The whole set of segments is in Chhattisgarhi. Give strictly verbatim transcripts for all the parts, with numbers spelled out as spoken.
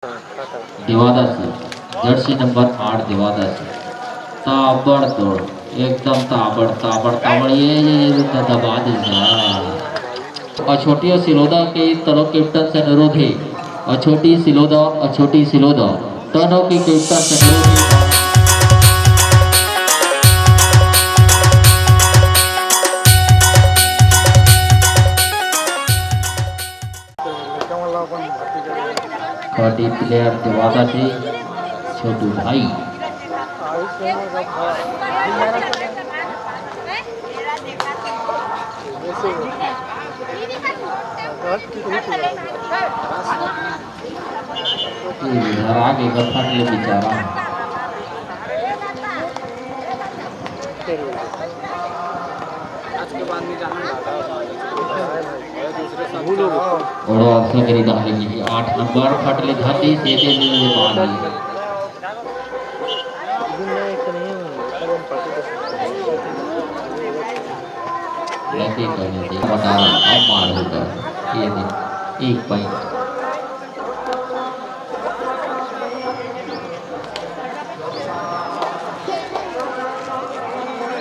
देवादासी, जर्सी नंबर आठ देवादासी। ताबड़तोड़, एकदम ताबड़, ताबड़, ताबड़, ये, ये, ये तो दबा देगा। अछोटी अउ सिलोदा के तरो कैप्टन से अनुरोध हे, अछोटी सिलोदा, अछोटी सिलोदा, तनो के कैप्टन से अनुरोध हे। कबड्डी प्लेयर देवादासी छोटू भाई। ये इधर आगे गफट ले बेचारा। आज के बाद नहीं जाना। और अवसर करी डाले की आठ नंबर फट ले धाती, सीधे ले ले बाल। लगे करने दे, बता रहा, अब मार होगा। ये दे, एक पॉइंट।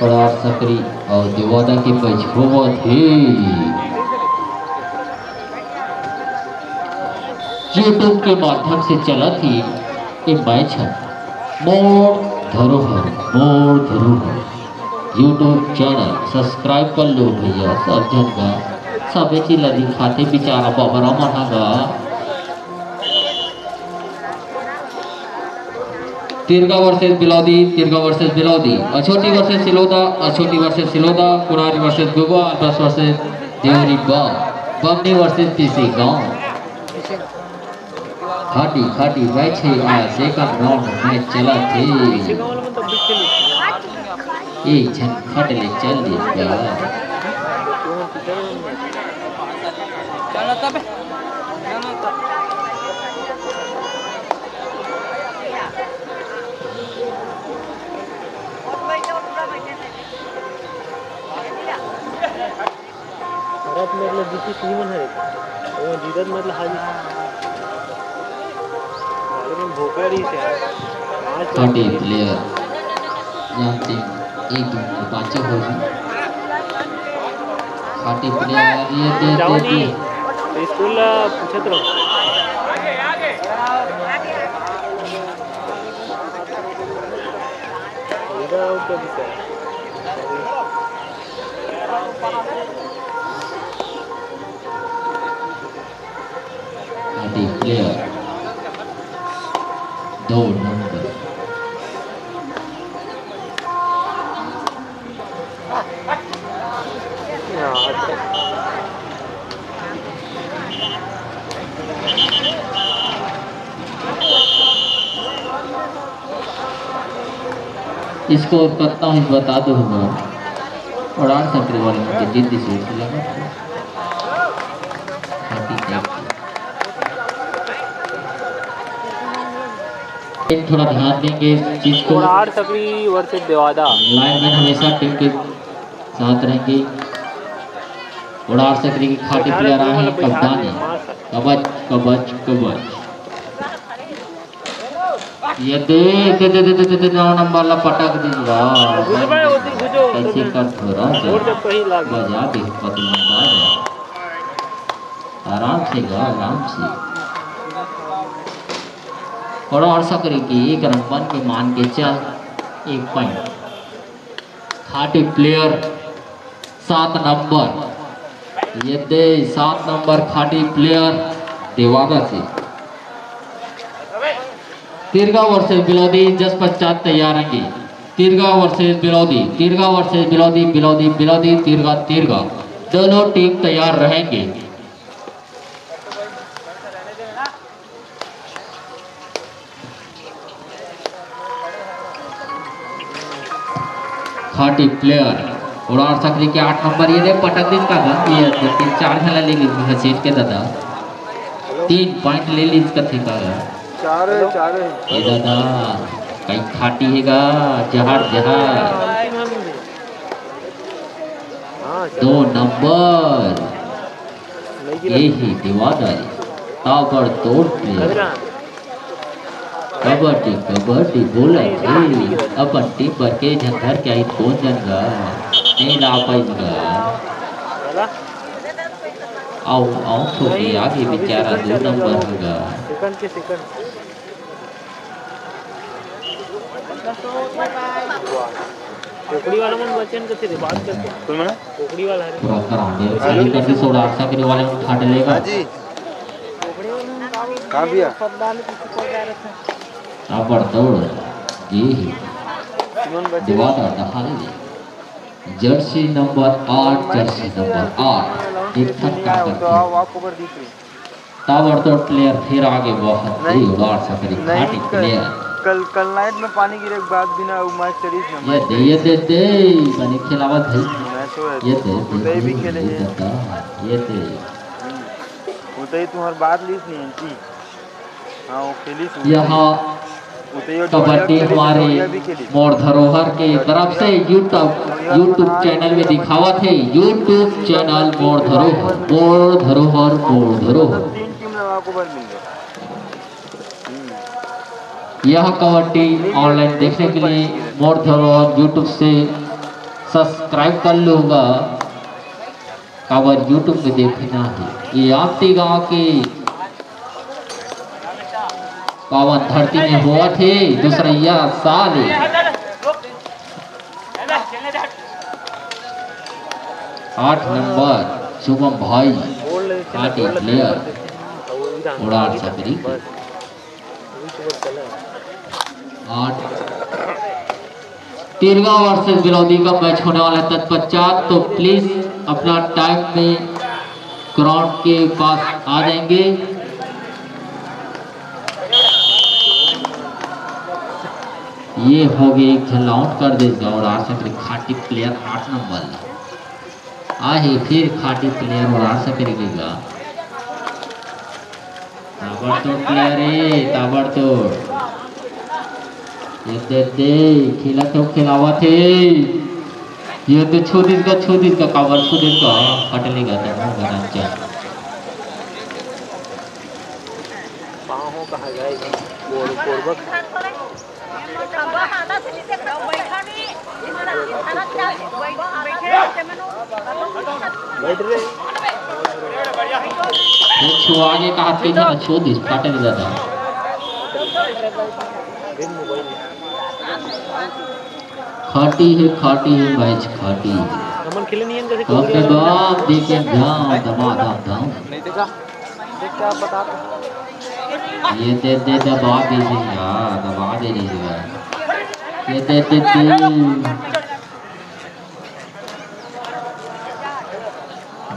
पड़ार सकरी अउ देवादा के मैच होवत हे। YouTube के माध्यम से चलत हे ये मैच ह। मोर धरोहर, मोर धरोहर YouTube चैनल सब्सक्राइब कर लो भैया, सब झन का सबे चीज ला दिखाथे बेचारा बबरा मन ह गा। Tirga versus Bilaudi, Tirga versus Bilaudi, Achhoti versus Siloda, Achhoti versus Siloda, Kudari versus Gugwa, दस वर्सेस देवरी बम, बमनी वर्सेस तीसी गांव। खाटी खाटी मैच हे, आज सेकंड राउंड मैच चलत हे। एक झन खट ले चल दिस गा। हरत मतलब जीती टीम हरे, वो जीतत मतलब हारी। अरे, मैं भोका रही से आज। खाटी प्लेयर, जानते हैं, एक दो में पाँचे हो गए। खाटी प्लेयर, ये दे, जाओ दे, नहीं, दे। तो स्कूल, आ, पूछत रहो। इधर आओ, क्या दिक्कत है? खाटी प्लेयर, दो नंबर। इसको कतना ही बता दो हम। और आठ सौ वाले में जिद्दी से लगा। थोड़ा ध्यान देंगे इस चीज को। और आर सकरी वर्सेस देवादा। लाइनमैन हमेशा टीम के साथ रहेंगे। और आर सकरी की खाटी प्लेयर आए हैं, कप्तान है। कबच, कबच, कबच। ये दे, दे, दे, नौ नंबर ला पटक दीजिएगा। कैसे कर थोड़ा सा। बजा दे, पतला बजा। आराम से गा, आराम से। और, और सकरी की एक रन बन के मान के चल, एक पॉइंट। खाटी प्लेयर सात नंबर, ये दे सात नंबर खाटी प्लेयर देवादा से। तिरगा वर्सेस बिलौदी, जस पश्चात तैयार रहेंगे। तिरगा वर्सेस बिलौदी, तिरगा वर्सेस बिलौदी, बिलौदी, बिलौदी, तिरगा, तिरगा, दोनों टीम तैयार रहेंगे। खाटी प्लेयर, उड़ान सकरी के आठ नंबर, ये दे पटक दिस का गा, ये दो तीन चार घला ले ली घसीट के दादा, तीन पॉइंट ले ली इसका ठेका गा। चार है, चार है। ये दादा, कई खाटी है गा, जहर, जहर। दो नंबर। यही दिवादारी, ताबड़तोड़ प्लेयर। कबड्डी, कबड्डी बोलत हे, अपन टीम बर के झन धर के आइन कोन जन गा, नइ ला पाइन गा। आउ, आउ, थोड़ी आगे बेचारा दू नंबर ह गा। कोकड़ी वाला मन बचन कथे रे, बात करके। कोई मना? कोकड़ी वाला हरे। पूरा करांदे, हेलो। सही करके सोड़ा, आशा करे वाले मन खा डलेगा। हाँ जी। कहाँ भैया? ताबड़तोड़, ये ही। सुमन बचे। दिवाकर दहाल। जर्सी नंबर आठ, जर्सी नंबर आठ। एक थक का तो करके। आओ, वॉक ओवर दिख रही। ताबड़तोड़ प्लेयर फिर आगे बहुत नहीं, ही उड़ान सकरी, नहीं, खाटी कल, प्लेयर। कल, कल नाइट में पानी गिरे के बाद भी ना वो मैच सीरीज में ये मैच दे, ये दे, दे, बने खिलावत है। मैच हो ये दे, दे, उदय भी दे, खेले ये हैं। दादा, ये दे। हम्म। उदय तुम्हार बात लीस नहीं है जी। हाँ, वो खेली सु-, यहाँ उदय और कबड्डी जोड़िया खेली, हमारे जोड़िया भी खेली। मोर धरोहर के तरफ से YouTube, YouTube चैनल में दिखावत है, YouTube चैनल मोर धरोहर, मोर धरोहर, मोर धरोहर। तीन टीम लगा को बल मिल गया। हम्म। यह कबड्डी ऑनलाइन देखने के लिए मोर धरोहर YouTube से सब्सक्राइब कर लूँगा। काबर YouTube में देखना है। ये आपती गांव के पावन धरती में होवत हे, दूसरैया साल हे। आठ नंबर शुभम भाई, खाटी प्लेयर, उड़ान सकरी। आठ। तिरगा वर्सेस बिरौदी का मैच होने वाला है तत्पश्चात, तो प्लीज अपना टाइम में ग्राउंड के पास आ जाएंगे। ये हो गए एक झन आउट कर दे और आशा करे खाटी प्लेयर आठ नंबर ला। आहे फिर खाटी प्लेयर और आशा करेगी गा। ताबड़तोड़ प्लेयर हे, ताबड़तोड़। ये दे दे, खेलत हो, खेलावत हे। ये तो छू दिस का, छू दिस का, काबर छू दिस का, कट लेगा तो हो गया ना। पाँव हो कहाँ जाएगी? कोर-, कोरबा। ये छुआ के कहा के ना छू दिस, फाटे नहीं जाता। खाटी है, खाटी है, मैच खाटी है। हमन खेले नहीं हैं, जैसे अब के बाद देखे जा, दबा, दबा, दबा। नहीं देखा? देख क्या बता। ये दे, दे, दबा दे रही है, दबा दे रही है। ये दे, दे, दे।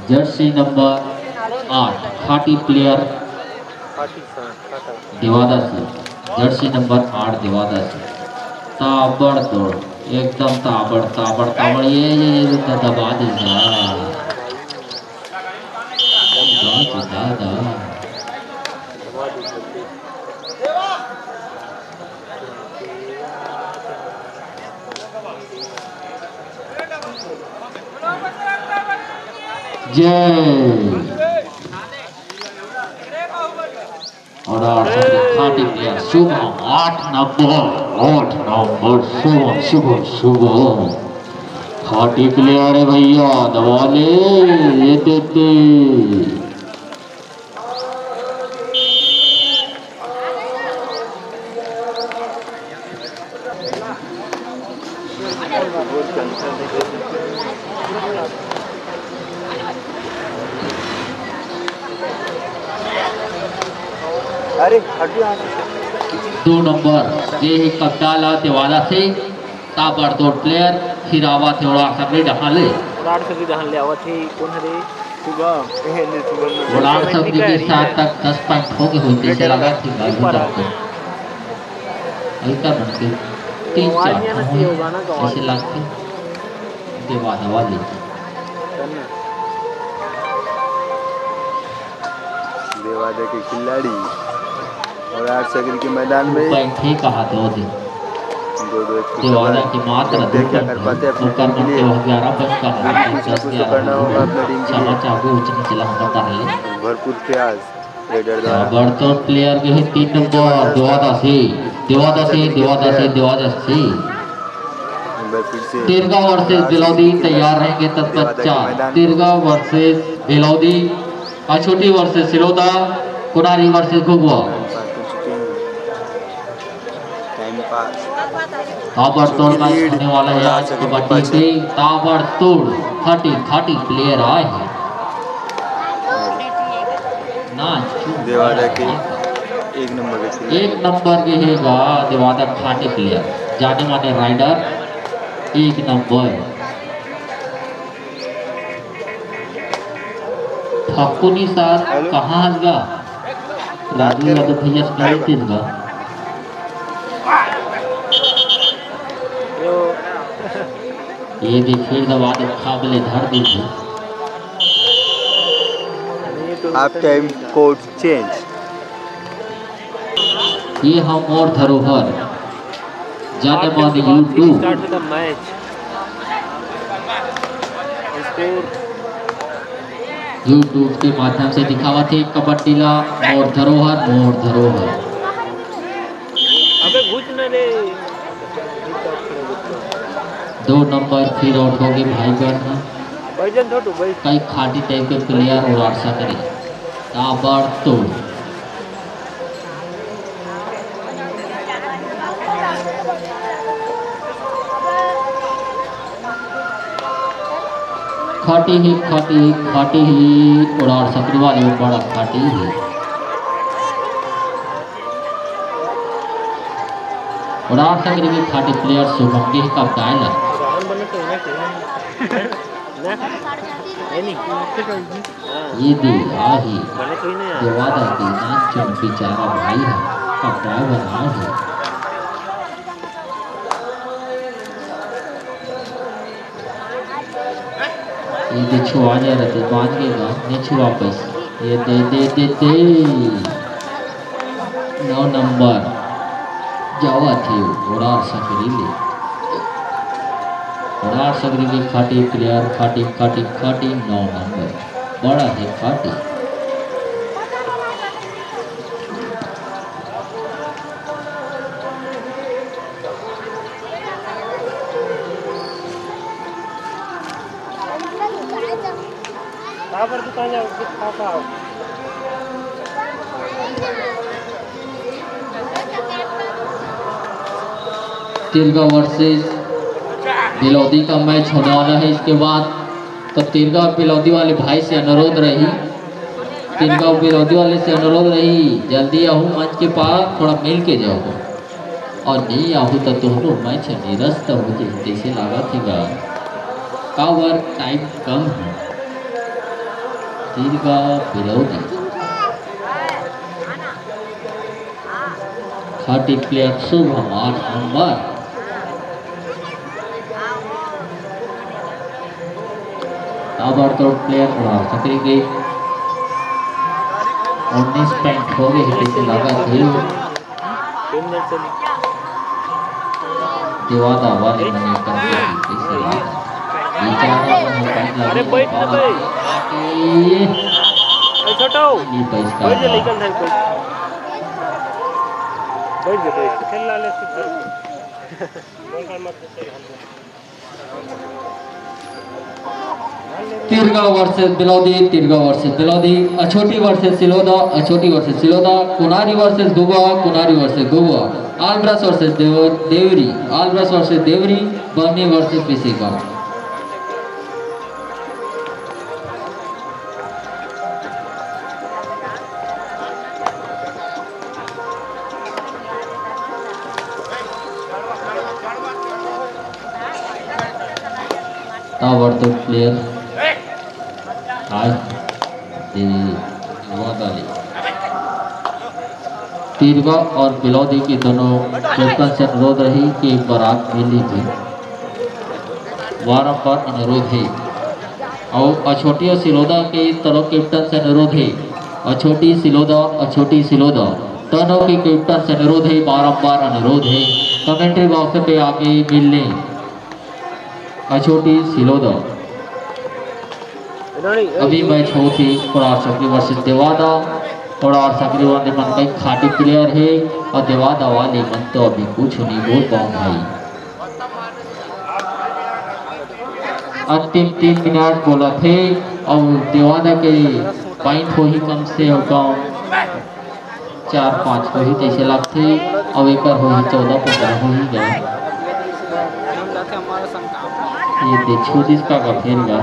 जर्सी नंबर आठ, खाटी प्लेयर देवादा से, जर्सी नंबर आठ देवादा से। ताबड़तोड़, एकदम ताबड़, ताबड़, ताबड़, ये, ये, ये तो दबा दी ना। दादा, दादा। जय। और आठ नंबर खाटी प्लेयर शुभम, आठ नंबर, आठ नंबर शुभम, शुभम, शुभम। खाटी प्लेयर है भैया, दबा ले, ये दे दे। अरे, हट जा। दो नंबर, ये ही कप्तान ला देवाला से, ताबड़तोड़ प्लेयर, फिर आवा थे और आखिरी डहाले। और आठ सौ की डहाले आवा थे, कौन हरे? सुबह, ए, नहीं, सुबह नहीं। वोलार सब के साथ तक दस पॉइंट हो गए होते, ऐसे लगा थी भाई, एक बार तक तो। हल्का बन के तीन आवाज चार नहीं आना चाहिए होगा ना, तो ऐसे आवाज। लगते। देवा, दवा ले। करना। देवा दे के खिलाड़ी। और आठ सगरी के मैदान में पॉइंट ही कहा दो दिन। दो दो एक के देवाला की मात्र दो क्या कर पाते अपनी टीम के लिए। ग्यारह पॉइंट का है, कुछ ना कुछ तो करना होगा अपनी टीम के लिए। चाबू उचनी चला होता है। भरपूर प्रयास रेडर द्वारा। ताबड़तोड़ प्लेयर के ही तीन नंबर देवादा से। देवादासी, देवादासी, देवादासी। तिरगा वर्सेस बेलौदी तैयार रहेंगे तत्पश्चात। Tirga versus Belaudi, Achhoti versus Siloda, Konari versus Ghughua. ताबड़तोड़ मैच होने वाला है आज कबड्डी के। ताबड़तोड़ खाटी खाटी प्लेयर आए हैं। ना, देवादा के एक नंबर के एक नंबर के हे गा, देवादा खाटी प्लेयर, जाने माने राइडर, एक नंबर। फक्कुनी सार कहाँ हस गा? राजू यादव भैया से मिले थे गा। ये देखिए, देवादा खाबले धर दीजिए। Half time code change. ये हम मोर धरोहर, जाने माने YouTube। YouTube के माध्यम से दिखावत हे कबड्डी ला, मोर धरोहर, मोर धरोहर। अबे घुस न रे। दो नंबर फिर आउट हो गए भाई बहन। कई खाटी टाइप के प्लेयर और आर सकरी। ताबड़तोड़। खाटी ही, खाटी ही, खाटी ही, उड़ार सकरी वाली बड़ा खाटी ही। उड़ार सकरी के खाटी प्लेयर शुभम के ही कब डायल है। ये दे आही। देवादा के नाम चुन बेचारा भाई है, कब डायल आही। ये दे छुआ जा रहा थे, बांध के गा, नहीं छुआ पाइस। ये दे, दे, दे, दे। नौ नंबर। जावा थे, घोड़ा सकरी ले। घोड़ा सकरी के खाटी प्लेयर, खाटी, खाटी, खाटी, नौ नंबर। बड़ा है खाटी। काबर दुकान जाओ, कुछ खा पाओ। तिरगा वर्सेस बिलौदी का मैच होने वाला है। इसके बाद तो तिरगा और बिलौदी वाले भाई से अनुरोध रही, तिरगा और बिलौदी वाले से अनुरोध रही, जल्दी आहू मंच के पास, थोड़ा मिल के जाओ। और नहीं आहू त तोहरो मैच निरस्त हो जाही, तइसे लागत हे गा। काबर टाइम कम हे। तिरगा बिलौदी। खाटी प्लेयर शुभम आठ नंबर। ताबड़तोड़ प्लेयर उड़ार सकरी के उन्नीस पॉइंट हो गए हे, तइसे लागत हे। देवादा वाले मन कर दिया, कैसे बात है? बेचारा मन हो पानी लगे अरे बैठ ना भाई। अरे छोटो। नहीं पैसा बैठ जा, लेकर था कोई। बैठ जा, बैठ। खेल ला ले। Tirga versus Bilaudi, Tirga versus Bilaudi, Achhoti versus Siloda, Achhoti versus Siloda, Konari versus Guba, Konari versus Guba, Albras versus देवर-, देवरी, आलब्रस वर्सेस देवरी, बमनी वर्सेस पिसेगा। ताबड़तोड़ प्लेयर आज ये वादा ले। तिरगा और बिलौदी के दोनों कैप्टन से अनुरोध रही कि एक बार आग मिल लीजिए। बारंबार अनुरोध है। और अछोटी और सिलोदा के दोनों कैप्टन से अनुरोध है। अछोटी सिलोदा, अछोटी सिलोदा। दोनों के कैप्टन से अनुरोध है, बारंबार अनुरोध है। कमेंट्री बॉक्स पे आके मिल लें। अछोटी सिलोदा। अभी मैच होत हे कोलार सकरी वर्सेस देवादा। थोड़ा और सक्रिय होने मन का एक खाटी प्लेयर है। और देवादा वाले मन तो अभी कुछ नहीं बोल पाऊँ भाई। अंतिम तीन मिनट बोला थे और देवादा के पॉइंट होही कम से कम चार पाँच होही तैसे लगथे। और एकर होही चौदह पंद्रह होही गा। ये दे छू दिस का का फेर गा।